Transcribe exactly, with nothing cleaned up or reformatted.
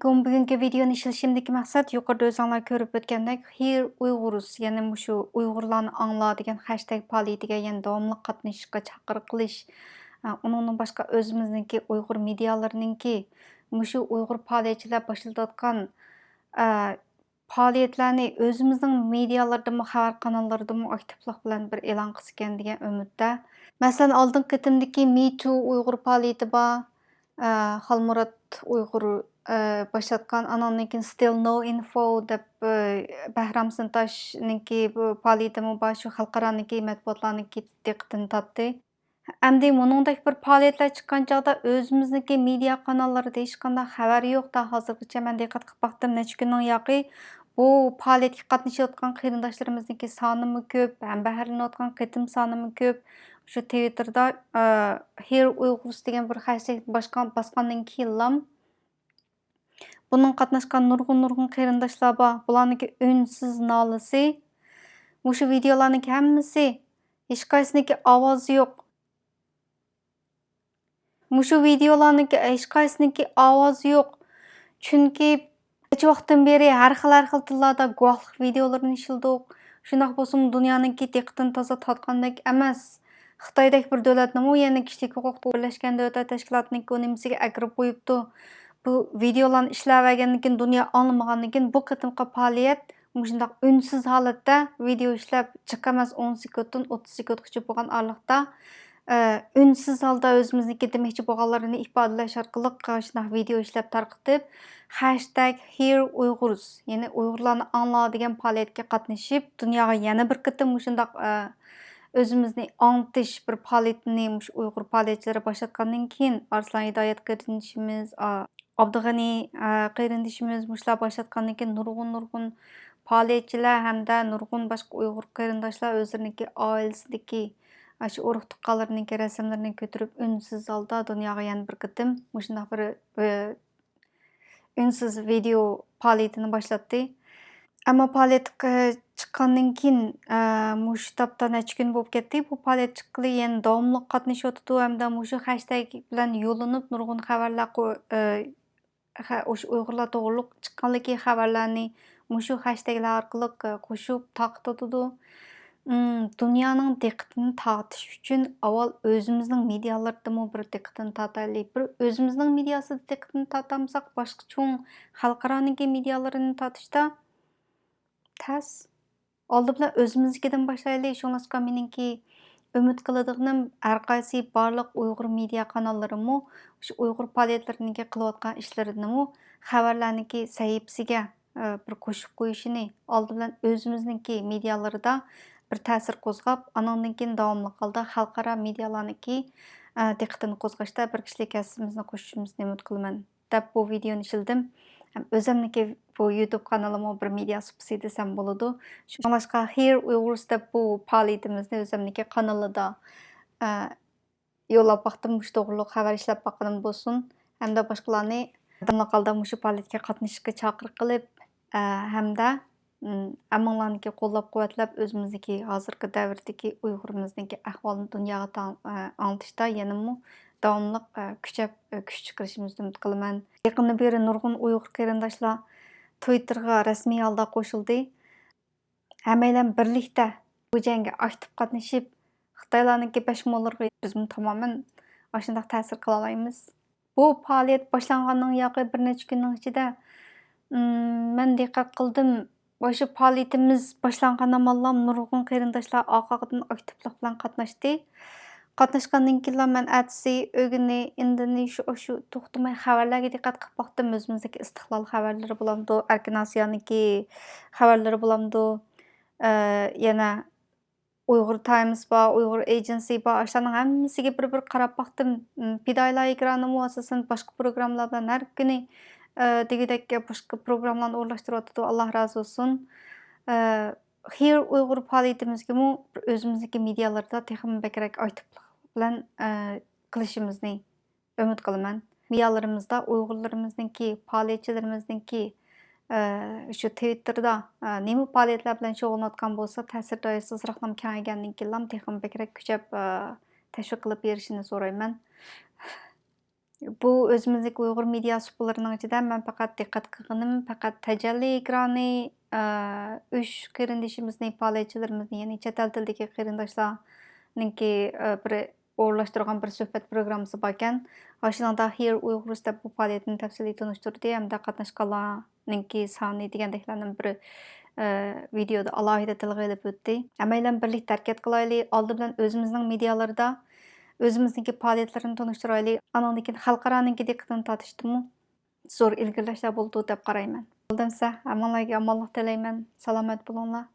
ئەلەيكۇم. بۈگۈنكى ۋىدېئونى ئىشلىشىمدىكى مەقسەت يۇقىرىدا ئۆزۈڭلار كۆرۈپ ئۆتكەندەك، Hear Uyghurs، يەنى مۇشۇ ئۇيغۇرلارنى ئاڭلا دېگەن خەشتەگ پائالىيىتىگە يەنە داۋاملىق قاتنىشىشقا چاقىرىق قىلىش. ئە، ئۇنىڭدىن باشقا ئۆزىمىزنىڭكى ئۇيغۇر مېدىيالىرىنىڭكى مۇشۇ ئۇيغۇر پائالىيەتچىلەر باشلىتىۋاتقان، ئە، پائالىيەتلەرنى ئۆزىمىزنىڭ مېدىيالىرىدىمۇ، خەۋەر قاناللىرىدىمۇ ئاكتىپلىق بىلەن بىر ئېلان قىلسىكەن دېگەن ئۈمىدتە. مەسىلەن، ئالدىنقى قېتىمدىكى Me Too ئۇيغۇر پائالىيىتى بار، ئە، خالمۇرات ئۇيغۇر، ئە، باشلاتقان، ئاناندىن كېيىن Still No Info دەپ، ئە، بەھرام سىنتاشنىڭكى بۇ پائالىيىتىمۇ بار، شۇ خەلقئارانىڭكى مەتبۇئاتلارنىڭكى دىققىتىنى تارتتى. ئەمدى مۇنىڭدەك بىر پائالىيەتلەر چىققان چاغدا ئۆزىمىزنىڭكى مېدىيا قاناللىرىدا ھېچقانداق خەۋەر يوق. تا ھازىرغىچە مەن دىققەت قىلىپ باقتىم، نەچچە كۈننىڭ ياقى بۇ پائالىيەتكە قاتنىشىۋاتقان قېرىنداشلىرىمىزنىڭكى سانىمۇ كۆپ، ھەمبەھىرلىنىۋاتقان قېتىم سانىمۇ كۆپ. شۇ تىۋىتتېردا، ئە، Hear Uyghurs دېگەن بىر خەشتەگ باشقا-، باسقاندىن كېيىنلام بۇنىڭغا قاتناشقان نۇرغۇن، نۇرغۇن قېرىنداشلار بار. بۇلارنىڭكى ئۈنسىز نالىسى، مۇشۇ ۋىدېئولارنىڭكى ھەممىسى، ھېچقايسىنىڭكى ئاۋازى يوق. مۇشۇ ۋىدېئولارنىڭكى ھېچقايسىنىڭكى ئاۋازى يوق. چۈنكى نەچچە ۋاقىتتىن بېرى ھەر خىل، ھەر خىل تىللاردا گۇۋاھلىق ۋىدېئولىرىنى ئىشلىدۇق. شۇنداق بولسىمۇ، دۇنيانىڭكى دىققىتىنى تازا تارتقاندەك ئەمەس. خىتايدەك بىر دۆلەتنىمۇ، يەنە كىشىلىك ھوقۇق بىرلەشكەن دۆلەتلەر تەشكىلاتىنىڭكى ئۇ نېمىسىگە ئەكىرىپ قويۇپتۇ. بۇ ۋىدېئولارنى ئىشلەۋەرگەندىن كېيىن، دۇنيا ئاڭلىمىغاندىن كېيىن، بۇ قېتىمقى پائالىيەت مۇشۇنداق ئۈنسىز ھالەتتە ۋىدېئو ئىشلەپ، جىق ئەمەس، ئون سېكۇنتتىن ئوتتۇز سېكۇنتقىچە بولغان ئارىلىقتا، ئە، ئۈنسىز ھالدا ئۆزىمىزنىڭكى دېمەكچى بولغانلىرىنى ئىپادىلەش ئارقىلىق، ئە، شۇنداق ۋىدېئو ئىشلەپ تارقىتىپ، خەشتەگ Hear Uyghurs، يەنى ئۇيغۇرلارنى ئاڭلا دېگەن پائالىيەتكە قاتنىشىپ، دۇنياغا يەنە بىر قېتىم مۇشۇنداق، ئە، ئۆزىمىزنى ئاڭلىتىش بىر پائالىيىتىنى مۇشۇ ئۇيغۇر پائالىيەتچىلىرى باشلاتقاندىن كېيىن، ئارسلان ھىدايەت قېرىندىشىمىز، ئا-، ئابدۇغېنى، ئە، قېرىندىشىمىز مۇشۇلار باشلاتقاندىن كېيىن، نۇرغۇن، نۇرغۇن پائالىيەتچىلەر ھەمدە نۇرغۇن باشقا ئۇيغۇر قېرىنداشلار ئۆزلىرىنىڭكى ئائىلىسىدىكى، ئاشۇ ئۇرۇق-تۇغقانلىرىنىڭكى رەسىملىرىنى كۆتۈرۈپ، ئۈنسىز ھالدا دۇنياغا يەنە بىر قېتىم مۇشۇنداق بىر، ئە، ئۈنسىز ۋىدېئو پائالىيىتىنى باشلاتتى. ئەمما پائالىيەتكە چىققاندىن كېيىن، ئە، مۇشۇ تاپتا نەچچە كۈن بولۇپ كەتتى. بۇ پائالىيەت چىققىلى يەنە داۋاملىق قاتنىشىۋاتىدۇ ھەمدە مۇشۇ خەشتەگ بىلەن يوللىنىپ نۇرغۇن خەۋەرلەر قو-، ئە، خە-، ئۇش-، ئۇيغۇرلار توغرۇلۇق چىققانلىكى خەۋەرلەرنى مۇشۇ خەشتەگلەر ئارقىلىق، ئە، قوشۇپ تارقىتىۋاتىدۇ. ئىم، دۇنيانىڭ دىققىتىنى تارتىش ئۈچۈن ئاۋۋال ئۆزىمىزنىڭ مېدىيالىرىدىمۇ بىر دىققىتىنى تارتايلى. بىر ئۆزىمىزنىڭ مېدىياسىدا دىققىتىنى تارتالمىساق، باشقا چوڭ خەلقئارانىڭكى مېدىيالىرىنى تارتىشتا تەس. ئالدى بىلەن ئۆزىمىزنىڭكىدىن باشلايلى. شۇڭلاشقا مېنىڭكى ئۈمىد قىلىدىغىنىم، ھەر قايسى بارلىق ئۇيغۇر مېدىيا قاناللىرىمۇ شۇ ئۇيغۇر پائالىيەتلىرىنىڭكى قىلىۋاتقان ئىشلىرىنىمۇ خەۋەرلەرنىڭكى سەھىپىسىگە، ئە، بىر قوشۇپ قويۇشىنى، ئالدى بىلەن ئۆزىمىزنىڭكى مېدىيالىرىدا بىر تەسىر قوزغاپ، ئانىڭدىن كېيىن داۋاملىق ھالدا خەلقئارا مېدىيالارنىڭكى، ئە، دىققىتىنى قوزغاشتا بىر كىشىلىك ھەسسىمىزنى قوشۇشىمىزنى ئۈمىد قىلىمەن، دەپ بۇ ۋىدېئونى ئىشلىدىم. ھەم ئۆزۈمنىڭكى بۇ يۇتۇب قانىلىمۇ بىر مېدىيا سۇپىسى دېسەم بولىدۇ. شۇڭلاشقا Hear Uyghurs دەپ بۇ پائالىيىتىمىزنى ئۆزۈمنىڭكى قانىلىدا، ئە، يوللاپ باقتىم، مۇشۇ توغرۇلۇق خەۋەر ئىشلەپ باققىنىم بولسۇن ھەمدە باشقىلارنى داۋاملىق ھالدا مۇشۇ پائالىيەتكە قاتنىشىشقا چاقىرىق قىلىپ، ئە، ھەمدە، ئىم، ھەممىڭلارنىڭكى قوللاپ قۇۋۋەتلەپ، ئۆزىمىزنىڭكى ھازىرقى دەۋردىكى ئۇيغۇرىمىزنىڭكى ئەھۋالىنى دۇنياغا تاڭ-، ئە، ئاڭلىتىشتا يەنىمۇ داۋاملىق، ئە، كۈچەپ، ئە، كۈچ چىقىرىشىمىزنى ئۈمىد قىلىمەن. يېقىندىن بېرى نۇرغۇن ئۇيغۇر قېرىنداشلار تىۋىتتېرغا رەسمىي ھالدا قوشۇلدى. ھەممەيلەن بىرلىكتە بۇ جەڭگە ئاكتىپ قاتنىشىپ، خىتايلارنىڭكى بەش موللىرىغا بىزمۇ تامامەن ئاشۇنداق تەسىر قىلالايمىز. بۇ پائالىيەت باشلانغاندىن ياقى بىر نەچچە كۈننىڭ ئىچىدە، ئىم، مەن دىققەت قىلدىم، مۇشۇ پائالىيىتىمىز باشلانغان ھامانلا نۇرغۇن قېرىنداشلار ئارقا-ئارقىدىن ئاكتىپلىق بىلەن قاتناشتى. قاتناشقاندىن كېيىنلا مەن ئەتىسى ئۆگۈنى، ئىندىنى شۇ، شۇ توختىماي خەۋەرلەرگە دىققەت قىلىپ باقتىم. ئۆزىمىزدىكى ئىستىقلال خەۋەرلىرى بولامدۇ، ئەركىن ئاسىيانىڭكى خەۋەرلىرى بولامدۇ، ئە، يەنە ئۇيغۇر تايمس بار، ئۇيغۇر ئېجېنسى بار، ئاشۇلارنىڭ ھەممىسىگە بىر-بىر قاراپ باقتىم. م، پىدائىيلار ئېكرانىمۇ ئاساسەن باشقا پروگراممىلار بىلەن ھەر كۈنى، ئە، دېگۈدەك باشقا پروگراممىلارنى ئورۇنلاشتۇرۇۋاتىدۇ، ئاللا رازى بولسۇن. ئە، Hear Uyghurs پائالىيىتىمىزگىمۇ بىر ئۆزىمىزنىڭكى مېدىيالىرىدا تېخىمۇ بەكرەك ئاكتىپلىق بىلەن، ئە، قىلىشىمىزنى ئۈمىد قىلىمەن. مېدىيالىرىمىزدا ئۇيغۇرلىرىمىزنىڭكى، پائالىيەتچىلىرىمىزنىڭكى، ئە، شۇ تىۋىتتېردا، ئە، نېمە پائالىيەتلەر بىلەن شۇغۇللىنىۋاتقان بولسا، تەسىر دائىرىسى ئازراقلا كېڭەيگەندىن كېيىنلا تېخىمۇ بەكرەك كۈچەپ، ئە، تەشۋىق قىلىپ بېرىشىنى سورايمەن. بۇ ئۆزىمىزدىكى ئۇيغۇر مېدىيا سۇپىلىرىنىڭ ئىچىدە مەن پەقەت دىققەت قىلغىنىم، پەقەت تەجەللى ئېكرانى، ئە، ئۈچ قېرىندىشىمىزنى، پائالىيەتچىلىرىمىزنى، يەنى چەت ئەل تىلىدىكى قېرىنداشلارنىڭكى، ئە، بىر ئورۇنلاشتۇرغان بىر سۆھبەت پروگراممىسى باركەن. ئاشۇنىڭدا Hear Uyghurs دەپ بۇ پائالىيەتنى تەپسىلىي تونۇشتۇردى ھەمدە قاتناشقانلارنىڭكى سانى دېگەندەكلەرنى بىر، ئە، ۋىدېيودا ئالاھىدە تىلغا ئېلىپ ئۆتتى. ھەممەيلەن بىرلىكتە ھەرىكەت قىلايلى، ئالدى بىلەن ئۆزىمىزنىڭ مېدىيالىرىدا ئۆزىمىزنىڭكى پائالىيەتلىرىنى تونۇشتۇرايلى، ئانىڭدىن كېيىن خەلقئارانىڭكى دىققىتىنى تارتىشتىمۇ زور ئىلگىرىلەشلەر بولىدۇ دەپ قارايمەن. بولدى ئەمسە، ھەممىڭلارگە ئامانلىق تىلەيمەن. سالامەت بولۇڭلار.